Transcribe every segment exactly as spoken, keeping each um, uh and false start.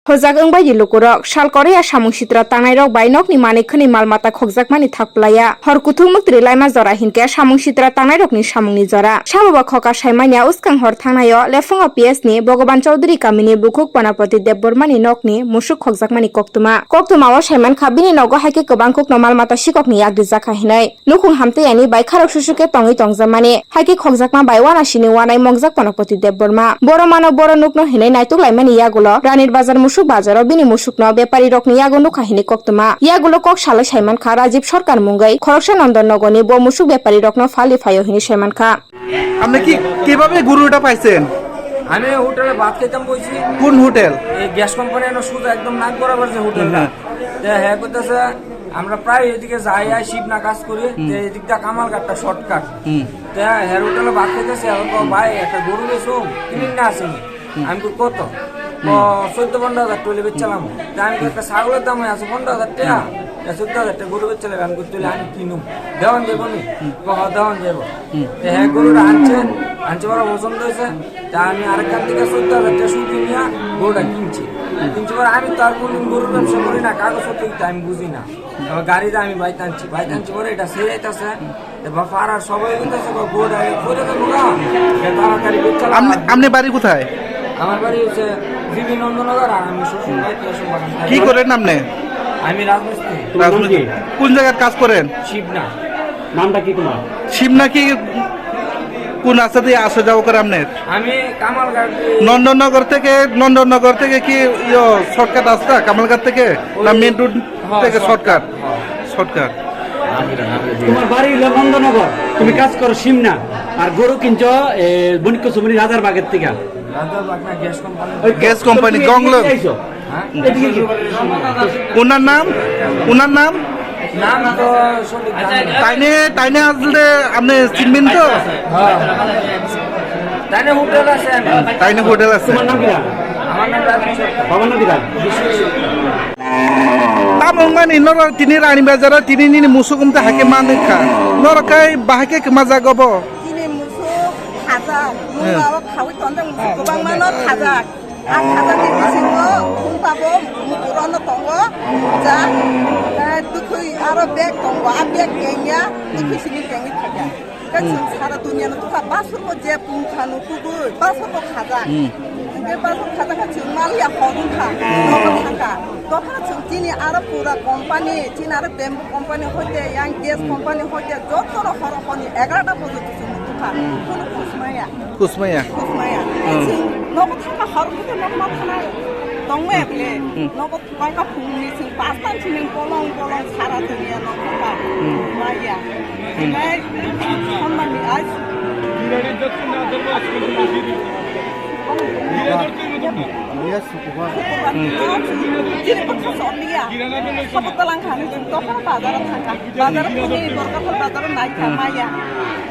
Hojak wngbai di lukurok, sal Korea samung sitra tangnairok bai nokni manwi khwnwi mal mata khokjakmani thak playa. Hor kuthuk mwktwi laima jora hinkhe samung sitra tangnairokni samungni jora. Saboba khoka saimanya, uskang hor thangnaio Lephungo P S ni Bhogoban Chaudhary kamini bukhuk Panapati Debbarmani nokni musuk khokjakmani koktwma. Koktwmao saimankha bini nogo haikhe kwbang kukno mal mata sikokni yak rijakha hinwi. Nukhung hamtwi ani bai kharok susu khe tongwi tongjakmani, hai khe khokjakma bai uanasini uanai mokjak Panapati Debbarma. Boromano boro nukno hinwi naituk laimani yagulo Ranir Bazar musuk bazaro bini musukno beparirokni yago nukha hinwi koktwma. Yagulo kok salai saimankha Rajiv Sarkar mungwi khoroksa Nondon Nogorni bo musuk beparirokno phali phaio hinwi saimankha. আপনি কি, কিভাবে গরুটা পাইছেন? আমি হোটেলে ভাত খেতাম বইছি। কোন হোটেল? এই গ্যাস কোম্পানি এনে সোজা একদম নাক বরাবর যে হোটেলটা। হুম, হুম। তো হ্যাঁ করতেছে, আমরা প্রায় এদিকে যাই, আই শিবনা কাজ করি, হুম। তো এদিকটা কামালঘাটটা শর্টকাট। হুম। তো হ্যাঁ, হ্যাঁ, হোটেলে ভাত খেতেছে, এখন তো ভাই একটা গরু বেচো, কিনে না আসেনি। হুম। আমি কই, "কত?" হুম। "ও, চোদ্দ পনেরো হাজার টলে বেচলাম।" তা আমি কই, "একটা ছাগলের দাম আছে পনেরো হাজার টাকা, হুম। তা চোদ্দ হাজার টাকা গরু বেচলাম, আমি কই, তাহলে আমি কিনুম, দেওয়ান যাবো নি?" হুম। কহ, "দেওয়ান যাবো।" হুম। তো হ্যাঁ, গরুটা আনছে, আনছে বড় পছন্দ হয়েছে। তা আমি আরেকখান থেকে চোদ্দ হাজার টাকা সুদ নিয়ে গরুটা কিনছি। হুম। কিনছি পরে আমি তো আর কোনোদিন গরুর ব্যবসা করি না, কাগজপত্র দিতে আমি বুঝি না। এবার গাড়িটা আমি বাইতে আনছি, বাইতে আনছি পরে এটা ছেড়ে যাইতেছে। এবার পাড়ার সবাই বলতেছে, "গো, গরুটা এই করে দেবো গা, এটা তাড়াতাড়ি বেচে ফেলা।" আপনি, আপনি বাড়ি কোথায়? আমার বাড়ি হচ্ছে জিবি নন্দনগর, আর আমি শ্বশুর বাড়ি কৃষ্ণবাগান থাকি। কি করেন আপনি? আমি রাজমিস্ত্রি। তোমার নাম কি? রাজমিস্ত্রি। কোন জায়গার কাজ করেন? শিবনা। নামটা কি তোমার? শিবনা কি কোন রাস্তা দিয়ে আসা যাওয়া করে আপনার? আমি কামালঘাট দিয়ে নন্দননগর থেকে, নন্দননগর থেকে কি, ইয়ো, শর্টকাট রাস্তা কামালঘাট থেকে? না ওই মেইন রোড হ্যাঁ, থেকে শর্টকাট। শর্টকাট? হ্যাঁ। শর্টকাট। তোমার বাড়ি হলো নন্দনগর, তুমি কাজ করো শিবনা, আর গরু কিনছো, এ, বণিক কুসুমনি রাজার বাগের থেকে। রাজার বাগ না, গ্যাস কোম্পানি। ওই তো, গ্যাস কোম্পানি, তুমি গংলং। এদিকে আইছো। হ্যাঁ? এদিকে কি? ওনার নাম? ওনার নাম? নাম তো সঠিক জানি না। তাইনে, তাইনে আসলে আপনি চিনবেন তো? হ্যাঁ। তাইনে হোটেল আছে। তাইনে হোটেল আছে। তোমার নাম কি? আমার নাম রাজু সরকার। বাবার নাম কি? Tamo wngmani norok tini Rani Bazar o tini nini musuk wngtwi hai khe manwi kha. Norok khe bahai khe kwmajak obo. Chini musuk khajak, hmm, mungao khaui tonjak musuk kwbangma no khajak. A khajak ni bisingo khum pabo mukur ono tongo, ja, eh, twkhwi aro bag tongo, a bag kengya, twkhwi simi kengwi thangya. Khe chwng sara duniya no tukha, basur bo je pung kha no tugui, basur bo khajak. Hmm. Hingke basur khajak khe chwng maliya hor wngkha, nogo thangkha. Tokha chwng chini aro pura company, chini aro bamboo company hoite, yang gas company hoite, joto no horo honi egarota porjonto chwng tukha. Hmm. Kono khusmaya. Khusmaya. Khusmaya. Hmm. Chwng nogo thangkha hor wngkhe nogo ma thana tongmaya bole. Hmm. Nogo Bangka phungni sing pastan sini bolong bolong sara dunia no kota. Hmm. Maya. Hmm. Nai, honmani ais. Iya, sukuha. Hmm. Chini baksa somniya. Sabo talang khani sing tokha bazar thangkha. Bazar phungni borka phal bazar nai kha maya.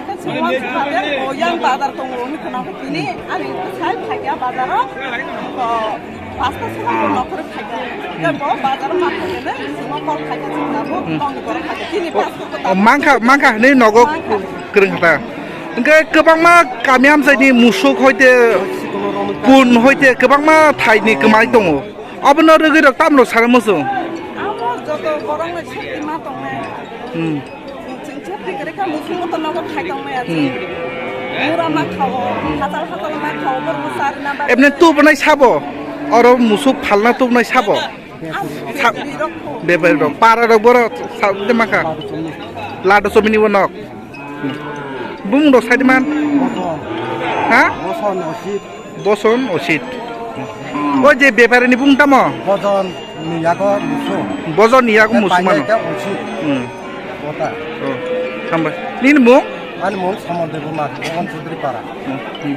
Kan semua suka dia, oh, yang bazar tongro ni kenapa ini? Ani sai kaya bazar. Oh, Pasta sima ko nokor khaika. Ya bo bazar ma khaika na, sima kol khaika sima bo, hmm, tong ni borok khaika. Chini passport ko. O, mangkha, mangkha hinwi nogo. Mangkha. Kwrwng kha ta. Hwnkhe kwbangma kami amchaini musuk hoite, pun hoite kwbangma thaini kwmai tongo. Obono rwgwi rok tamno sara muchung. Amo joto borok ni shakti ma tongnai. Hmm. Chwng chwng thwi kwrwi kha, mukhung moto nogo khai tong maya chwng. Hmm. Mura ma khao, hatal hatal ma khao, borok bo charwna bagwi. Ebne tubunai sabo? Oro musuk phalna tubunai sabo? Ah, sa-, bebari rok kho. Bebari rok. Para rok boro sa-, de makha. Lado chomini bo nok. Bumung rok sai de man. Boson. Ha? Boson, Osit. Boson, Osit. O je bepari ni bung tamo? Bojon ni yago musu. Bojon ni yago musu mano. Painai ke Osit. Hmm. Kota. Oh, hambai. Nini mung? Ani mung Samon Debbarma, Mohan Chaudhary Para. Hmm.